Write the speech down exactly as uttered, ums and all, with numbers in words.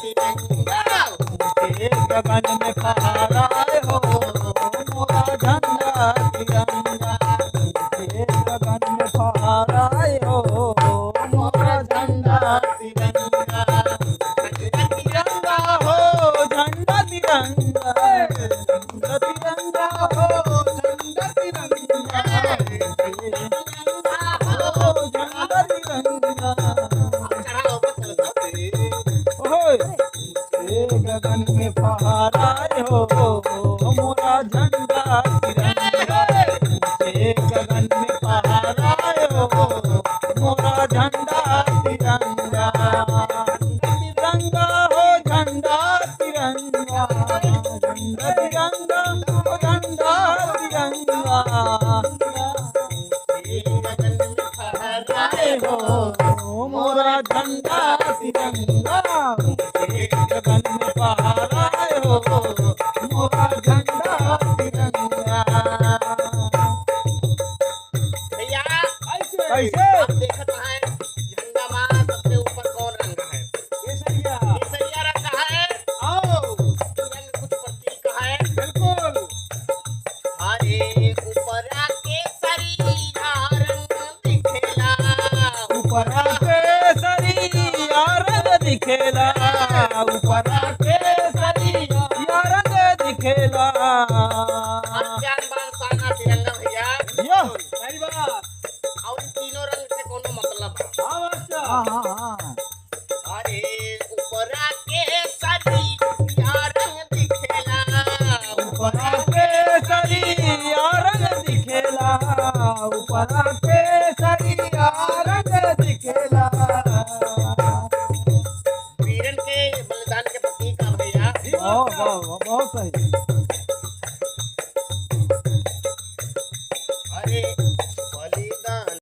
तिरंगा। ऊँचे गगन में फहराए हो मोरा झंडा तिरंगा। ऊँचे गगन में फहराए हो मोरा झंडा तिरंगा। तिरंगा हो, झंडा तिरंगा। तिरंगा हो, झंडा तिरंगा। तिरंगा हो, झंडा तिरंगा। ओए। ऊँचे गगन में फहराए हो मोरा झंडा तिरंगा। ऊँचे गगन में फहराए हो मोरा झंडा तिरंगा। तिरंगा हो झंडा तिरंगा, झंडा तिरंगा हो झंडा तिरंगा। ऊँचे गगन में फहराए हो मोरा झंडा तिरंगा। ऊँचे गगन में फहराए हो मोरा झंडा तिरंगा। भैया, कैसे? कैसे? आप देखत हैं, झंडा मा सबसे ऊपर कौन रंग है? केसरिया। केसरिया रंग है। आओ। ई रंग कुछ प्रतीक है। बिल्कुल। अरे, ऊपरा केसरिया रंग दिखेला। ऊपरा केसरिया रंग दिखेला। ऊपरा केसरिया रंग दिखेला। अरे, जान बान शान तिरंगा भैया। यो। सही बात। और इन तीनों रंग से कोनो मतलब है? हाँ, मास्टर। हाँ, हाँ, हाँ। अरे, ऊपरा केसरिया रंग दिखेला। ऊपरा केसरिया रंग दिखेला। ऊपरा केसरिया रंग दिखेला। वीरन के बलिदान के प्रतीक है भैया। वाह, वाह, वाह, बहुत सही। अरे,